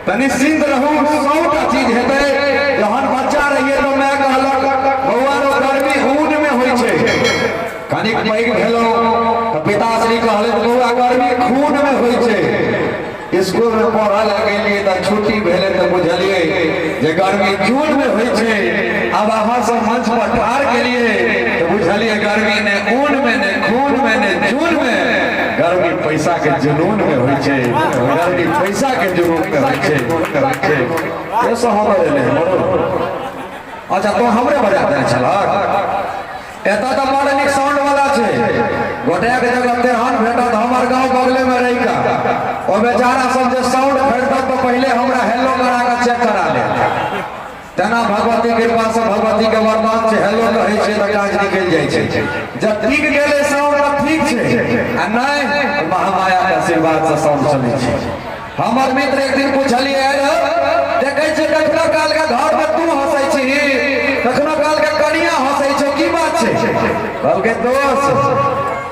तऽ निश्चिन्त रहू, 100टा चीज हेतै। जहन बच्चा रहियै तऽ माय कहलक, बौआ रो, गर्मी ऊन में होइ छै। कनिक पैघ भेलहुँ तऽ पिताश्री कहलथि, बौआ, गर्मी खून में होइ छै। स्कूल में पढ़ऽ लए गेलियै तऽ छुट्टी भेलै तऽ बुझलियै जे गर्मी जून में होइ छै। आब अहाँ सब मंच पर ठाढ़ केलियै तऽ बुझलियै गर्मी ने ऊन में, ने खून में, ने जून में, गर्मी पैसा के जुनून में होइ छै। गर्मी पैसा के जुनून में होइ छै, होइ छै। ओ सब हमर एलै हमरो। अच्छा, तो हमरे बजा देने छलक। एतऽ तऽ बड़ नीक साउंड वाला छै। गोटेक जगह तेहन भेटत। हमर गाँव बगले में रहिका ओ बेचारा सब जे साउंड खरीदत तऽ पहिले हमरा हेलो करा कऽ चेक करा लेत। तेना भगवती कृपा से, भगवती के वरदान छै, हेलो कहै छै तऽ काज निकलि जाइ छै। जब टिक गेलै साउंड तऽ ठीक छै, आ नहि, महामाया के आशीर्वाद से साउंड चलै छै। हमर मित्र एक दिन पुछलियै, देखै छै कखनो काल के घर में तू हंसै छी, कखनो काल के कनिया हंसै छै, की बात छै? कहलकै, दोस्त,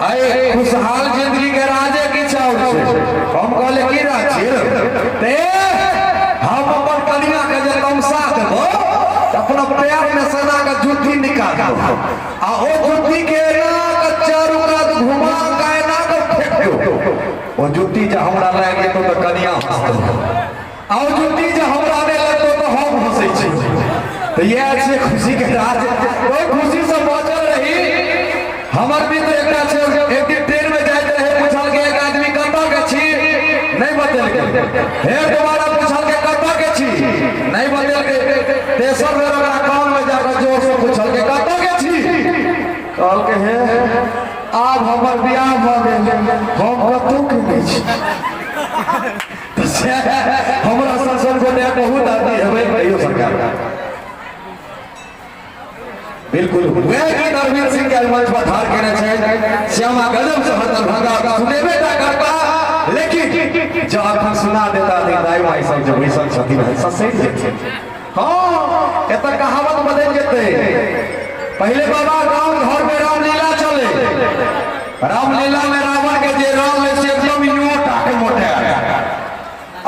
आइ खुशहाल जिंदगी के राजे किछु और छै। हम कहले, की राज छै? ते हम अपन कनिया के जे तमसा देबो तऽ अपना पैर में सना के जुत्ती निकाल देबो, आ ओ जुत्ती के एना के चारू कात घुमा के एना के फेंक देबो। ओ जुत्ती जे हमरा लागि जेतौ तऽ कनिया हंसतौ, आ ओ जुत्ती जे हमरा नहि लगतौ तऽ हम हंसै छी। तऽ इएह छै खुशी के राज। ओहि खुशी से बचल रही। हमर मित्र एकटा छै, एक दिन ट्रेन में जाइत रहे, पूछलकै एक आदमी, कतऽ के छी? नहि बतेलकै। फेर दोबारा पूछलकै, कतऽ के छी? नहि बतेलकै। तेसर बेर ओकरा कान में जाकऽ जोर से पूछलकै, कतऽ के छी? कहलकै, हे, आब हमर बियाह भऽ गेल, हम कतहु के नहि छी। तऽ से हमरा सन सन गोटे बहुत आदमी हेबै। कहियो सरकार बिल्कुल वएह गीत अरविंद सिंह के मंच पर ठाढ़ केने छै। श्यामा गजब शहर दरभंगा सुनेबे टा करता, लेकिन जब अखन सुना देता तऽ दाइ माइ सब जे बैसल छथिन ससरि जेथिन। हाँ, एतऽ कहावत बदलि जेतै। पहिले बाबा गाँव घर में रामलीला चले। रामलीला में रावण के जे राम है से एकदम योटा के मोटायल,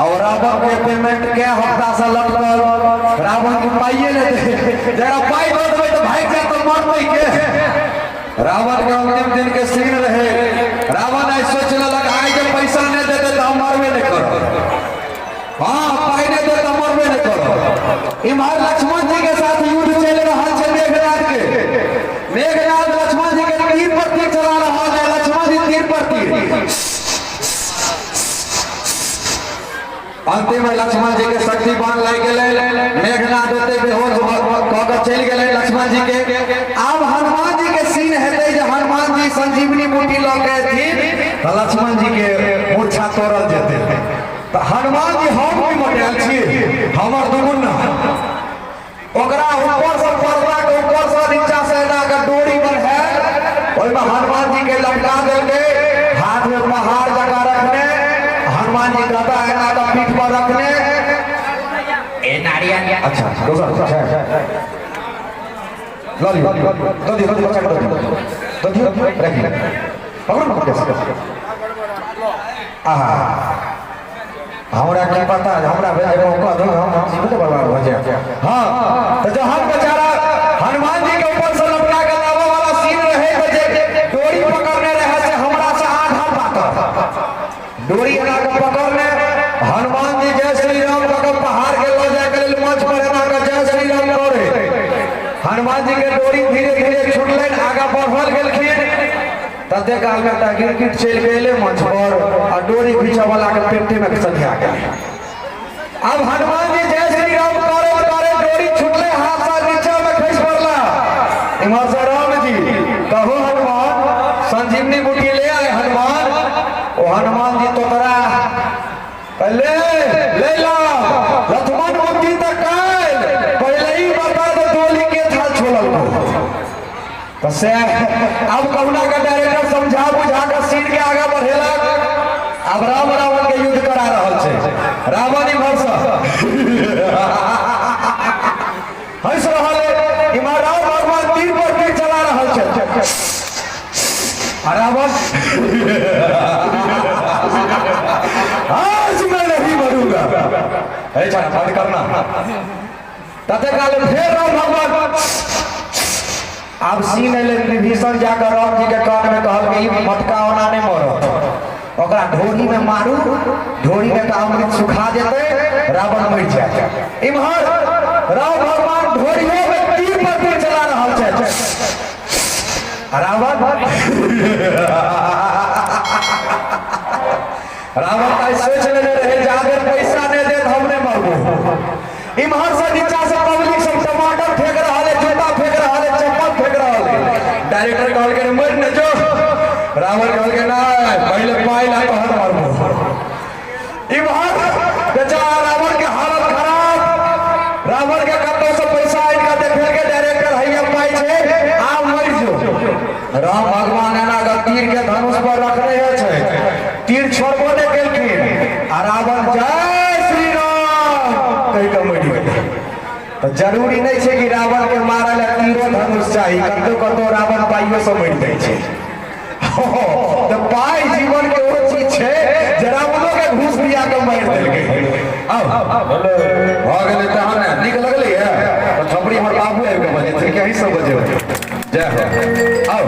और रावण के पेमेंट के हफ्ता से लटकल। रावण के पाइए नहीं दे, जरा पाई दऽ देबै तऽ भागि जायत, तऽ मरतै के? रावण के अंतिम दिन के सीन रहे। रावण आइ सोचि लेलक, आइ जे पैसा नहि देतै तऽ हम मरबे नहि करब। हाँ, पाई नहि देत तऽ मरबे नहि करब। इम्हर लक्ष्मण जी के साथ युद्ध चलि रहल छै मेघनाथ के। मेघनाथ लक्ष्मण जी के तीर पर तीर चला रहल है। लक्ष्मण जी तीर पर तीर। अंतिम में लक्ष्मण जी के शक्ति बाण लागि गेलै। मेघनाथ ओते बेहोश कऽ के चलि गेलै लक्ष्मण जी के। आब हनुमान जी के सीन हेतै जे हनुमान जी संजीवनी बूटी लऽ के एथिन तऽ लक्ष्मण जी के मूर्छा तोड़ल जेतै। तऽ हनुमान जी, हम भी मोटायल छी, हमर दुगुना। ओकरा ऊपर से पर्दा के ऊपर से नीचा से एना के डोरी बन्हायल, ओहिमे हनुमान जी के लटका देलकै। हाथ में पहाड़ जकाँ रखने, हनुमान जी गदा एना के पीठ पर रखने। ए नारियल। अच्छा, दोसर छै, लऽ लियौ, दऽ दियौ, दऽ दियौ बच्चा के, दऽ दियौ, दऽ दियौ, राखि लियौ, पकड़ू ने, पकड़ू। आहा, हमरा की पता, हमरा भेल जे मौका दो, हम जीवन बर्बाद भऽ जायब। हाँ, तऽ जहन बेचारा हनुमान जी के ऊपर से लटका के लाबऽ वाला सीन रहे, तऽ जे डोरी पकड़ने रहे से हमरा से आधा पातर डोरी एना के पकड़ने, हनुमान जी जय श्री राम कऽ के पहाड़ के लऽ जाय के लेल मंच पर एना के जय श्री राम करे, हनुमान जी के डोरी धीरे धीरे छुटलनि, आगाँ बढ़ल गेलखिन। तते काल में एकटा गिरगिट चलि गेलै मंच पर आ डोरी घींचऽ वाला के पेटे में सधिया गेलै। अब हनुमान जी जय श्री राम करे करे डोरी छुटले हाथ से, नीचा में खसि पड़ला। इम्हर से राम जी, कहो हनुमान, संजीवनी बूटी ले आए हनुमान। ओ हनुमान जी तोतरा ले ले ला लक्ष्मण बुद्धि तक काल पहले ही बता दो, डोली के थाल छोड़ल को। तऽ से अब कहुना के डायरेक्टर समझा बुझा के सीन के आगा बढ़ेलक। आब राम रावण के युद्ध करा रहल छै। रावण इम्हर से हंस रहल है, इम्हर राम भगवान तीर पर तीर चला रहल छै आ रावण, आज मैं नहीं मरूंगा। है छा बंद करना। तते काल फेर राम भगवान आब सीन एलै। विभीषण जाकर राम जी के कान में कहल कि ई मटका ओना नहि मरत, ओकरा ढोरी में मारू, ढोरी में का अमृत सुखा जेतै, रावण मरि जायत। इम्हर राम भगवान ढोरियो में तीर पर तीर चला रहल छै। रावण रावण आइ सोच लेने रहे, जाबे पैसा नहि देत हम नहि मरबो। इम्हर से नीचा से पब्लिक सब टमाटर फेंक रहल है, जूता फेंक रहल है, चप्पल फेंक रहल है। डायरेक्टर कहलकै, रे मरि ने जो। रावण कहलकै, नहि, पहिले पाइ ला तहन मरबो। इम्हर बेचारा रावण के हालत खराब। रावण के कतौ से पैसा आनि कऽ देखेलकै डायरेक्टर, हैया पाइ छै, आब मरि जो। राम भगवान एना कऽ तीर के धनुष पर रखने छै, तीर छोड़बो नहि केलखिन आ रावण जय श्री राम कहि कऽ मरि गेलै। तऽ जरूरी नहि छै कि रावण के मारय लए तीरो धनुष चाही, कतौ कतौ रावण पाइयो से मरि जाइ छै। तऽ पाइ जीवन के ओ चीज छै जे रावणो के घूस दिया के मारि देलकै। आउ, भऽ गेलै तहन ने नीक लगलै। तऽ थपड़ी हमर बाबू आबि कऽ बजेथिन कि अहीं सब बजेबै? जय हो। आउ।